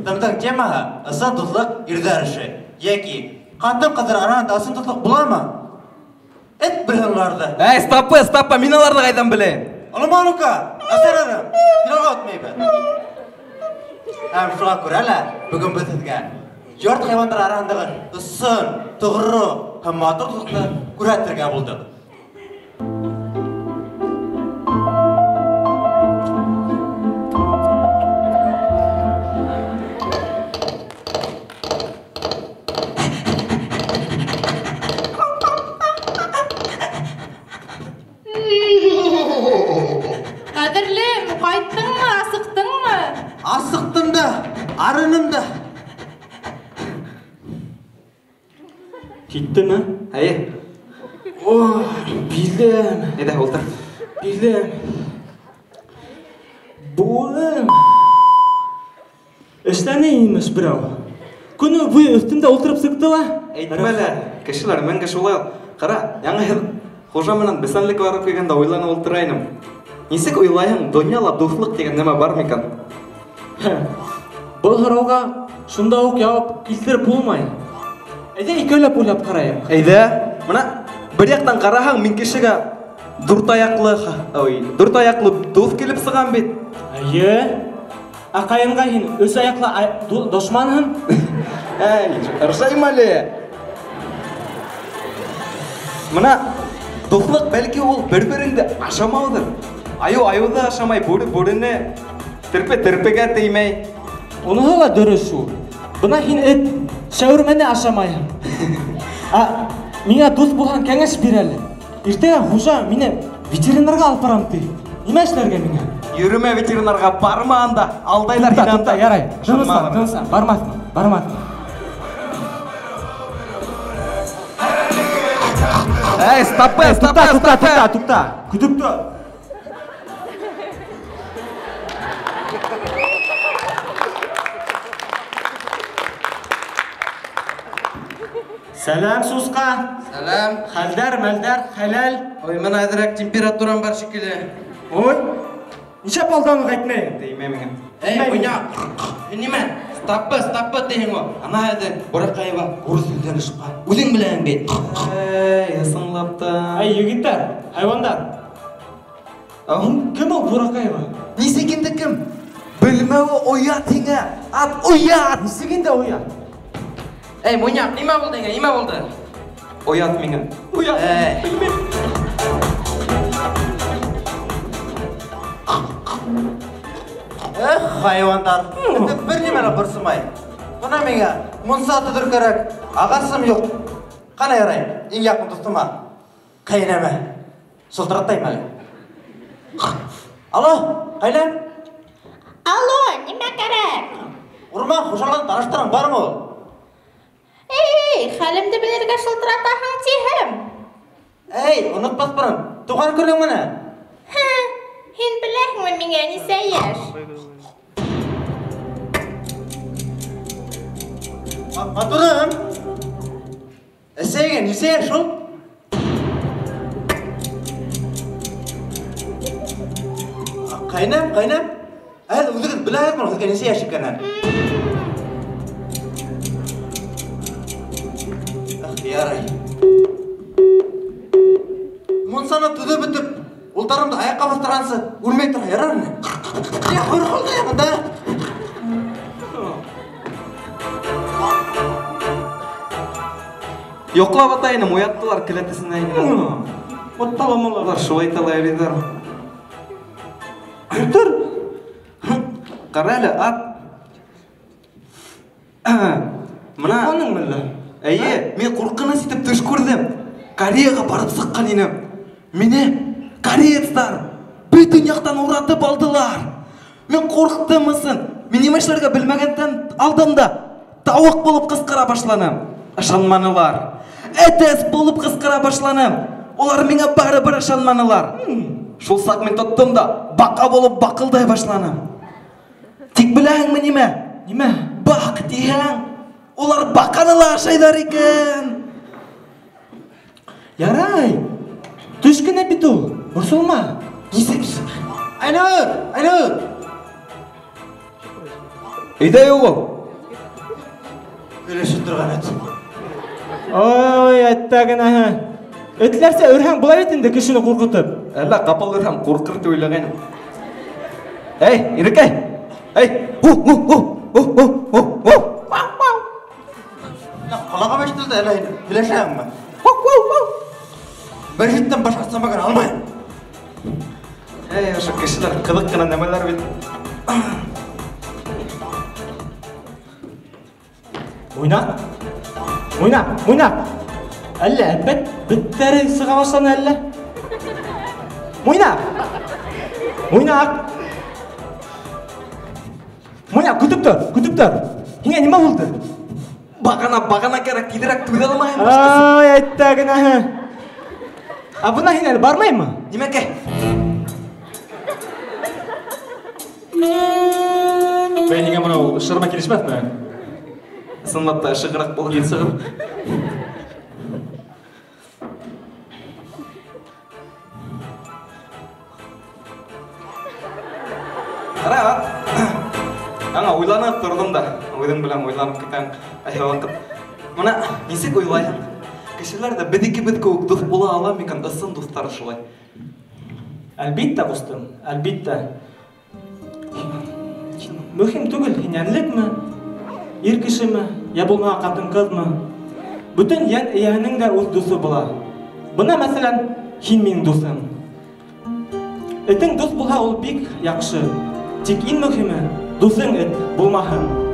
Дуҫлыҡтың темаһы ысын дуҫлыҡ ирҙәр эше. Йәки ҡатын-ҡыҙҙар араһында ысын дуҫлыҡ буламы? Эт белһен уларҙы. Әй, стопы, стопы, мин уларҙы ҡайҙан беләйем? Олома, ну-ка, әсәрәрем, финалға үтмәйбеҙ. Һәм шуға күрә лә бөгөн беҙ һеҙгә йорт хайуандары араһындағы ысын, тоғро һәм матур дуҫлыҡты күрһәтергә булдыҡ. Ҡәҙерлем, ҡайттыңмы, асыҡтыңмы? Асыҡтым да, арыным да. Киттеме? Әйе. О, билем. Әйҙә, ултыр. Билем. Буым. Эшләне имеш берәү. Көнө буйы өҫтөмдә ултырып сыҡты ла. Әйтмә лә, кешеләр мәңге шулай. Ҡара, яңы йыл хужа менән бесәнлеккә барып килгәндә уйланып ултыра инем. Нисек уйлайһың, донъяла дуҫлыҡ тигән нәмә бар микән? Был һорауға шунда уҡ яуап килтереп булмай. Әйҙә икәүләп уйлап ҡарайыҡ. Әйҙә, бына бер яҡтан ҡараһаң, мин кешегә дүрт аяҡлы, ой, дүрт аяҡлы дуҫ килеп сығам бит. Эйе. Ә ҡайынға һин өс аяҡлы дошманһың? Әй, ыржайма әле. Бына дуҫлыҡ бәлки ул бер-береңде ашамауҙыр. Айыу айыуҙы ашамай, бүре бүрене, терпе терпегә теймәй. Уныһы ла дөрөҫ шул. Бына һин эт шәүермәне ашамайһың. Ә миңә дуҫ булһаң кәңәш бир әле. Иртәгә хужа мине ветеринарға алып барам ти. Нимә эшләргә миңә? Йөрөмә ветеринарға, барма анда, алдайҙар Туҡта, һине анда. туҡта, ярай. Ышанма Тыныслан, уларға. тыныслан, бармаҫмын, бармаҫмын. Эй, стопы, Эй, стопы, туҡта, туҡта, стопы. туҡта, туҡта. Көтөп тор. Сәләм, Сусҡа. Сәләм. Хәлдәр, мәлдәр, хәләл. Ой, мына әҙерәк температурам бар шикелле. Ой, нисәп алданлыҡ әйтмәйем? Теймә миңә. Эй, уйнаҡ. Һин нимә? Стопы, стопы тиһең ул. Ана әҙе Бураҡаева урыҫ һүҙҙәрен ышҡа. Үҙең беләһең бит. Эй, ысынлап та. Эй, егеттәр, хайуандар. Ау. Кем ул Бураҡаева? Нисек инде кем? Белмәүе оят һиңә. Ат оят. Нисек инде оят? Эй, Муйнаҡ, нимә булды һиңә? Нимә булды? Оят миңә. Оят. Эй. Белмәйем. Эх, хайуандар. Инде бер нимә лә борсомай. Бына миңә мунса төҙөр кәрәк. Ағасым юҡ. Ҡана ярай, иң яҡын дуҫыма, ҡәйнәмә. Шылтыратайым әле. Алло, ҡәйнәм? Алло, нимә кәрәк? Урман хужалығын таныштырың бармы ул? Эй, хәлемде белергә шылтыратаһың тиһем. Эй, онотмаҫ борон, тыуған көнөң менән. Һе, һин беләһеңме миңә нисә йәш? Матурым. Әсәйгә нисә йәш ул? Ҡәйнәм, ҡәйнәм. Әле үҙегеҙ беләһегеҙме һеҙгә нисә йәш икәнен? Ах, ярай. Мунсаны төҙөп бөтөп, улдарымды аяҡҡа баҫтырғансы үлмәй торһа ярармы? Я, ҡурҡылды бында. Йоҡлап ята инем, уяттылар келәтесенә инде. Отталамалар. Улар шулай итә йөрөйҙәр. Ултыр. Ҡара әле, ат. Мына Йоҡланыңмы әллә? Эйе, мин ҡурҡыныс итеп төш күрҙем. Кореяға барып сыҡҡан инем. Мине кореецтар бөтөн яҡтан уратып алдылар. Мин ҡурҡтым ысын. Мин нимә эшләргә белмәгәндән алдым да тауыҡ булып ҡысҡыра башланым. Ышанманылар. Әтәс булып ҡысҡыра башланым. Улар миңә барыбер ышанманылар. Шул саҡ мин тоттом да баҡа булып баҡылдай башланым. Тик беләһеңме нимә? Нимә? Баҡ тиһәң, улар баҡаны ла ашайҙар икән. Ярай. Төш кенә бит ул. Борсолма. Нисек? Айнур, Айнур. Өйҙә юҡ ул. Һөйләшеп торған эт. Ой, әттәгенәһе. Этләрсә өрһәң була бит инде кешене ҡурҡытып. Әллә ҡапыл өрһәм ҡурҡыр тип уйлағайным. Эй, Ирекәй! Эй! У-у-у! У-у-у-у! Вау-вау! Ҡолағым ишетелде әллә инде. Һөйләшәңме? Бер еттән башҡа самогон алмайым. Эй, ошо кешеләр ҡыҙыҡ ҡына нәмәләр бит. Муйнаҡ? Муйнаҡ, Муйнаҡ! Әллә әпәт беттәре сыға башланы әллә? Муйнаҡ! Муйнаҡ! Муйнаҡ, көтөп тор, көтөп тор. Һиңә нимә булды? Бағана, бағана кәрәк, тиҙерәк түҙә алмайым башҡаса. Ай, әттәгенәһе. Ә бына һин әле бармаймы? Нимәкәй? Бәй, һиңә бынау шырма килешмәҫме? Ысынлап та ышығыраҡ булыр. Ил сығыр. Ҡара, аңа уйланып торҙом да, үҙең белән уйланып китәм ҡайһы ваҡыт. Бына нисек уйлайһың? Кешеләр ҙә беҙ икебеҙ кеүек дуҫ була ала микән? Ысын дуҫтар шулай. Әлбиттә, ҡустым, әлбиттә. Мөһим түгел, һин йәнлекме, ир кешеме, йә булмаһа ҡатын-ҡыҙмы? Бөтөн йән эйәһенең дә үҙ дуҫы була. Бына, мәҫәлән, һин минең дуҫым. Этең дуҫ булһа, ул бик яҡшы. Тик иң мөһиме, дуҫың эт булмаһын.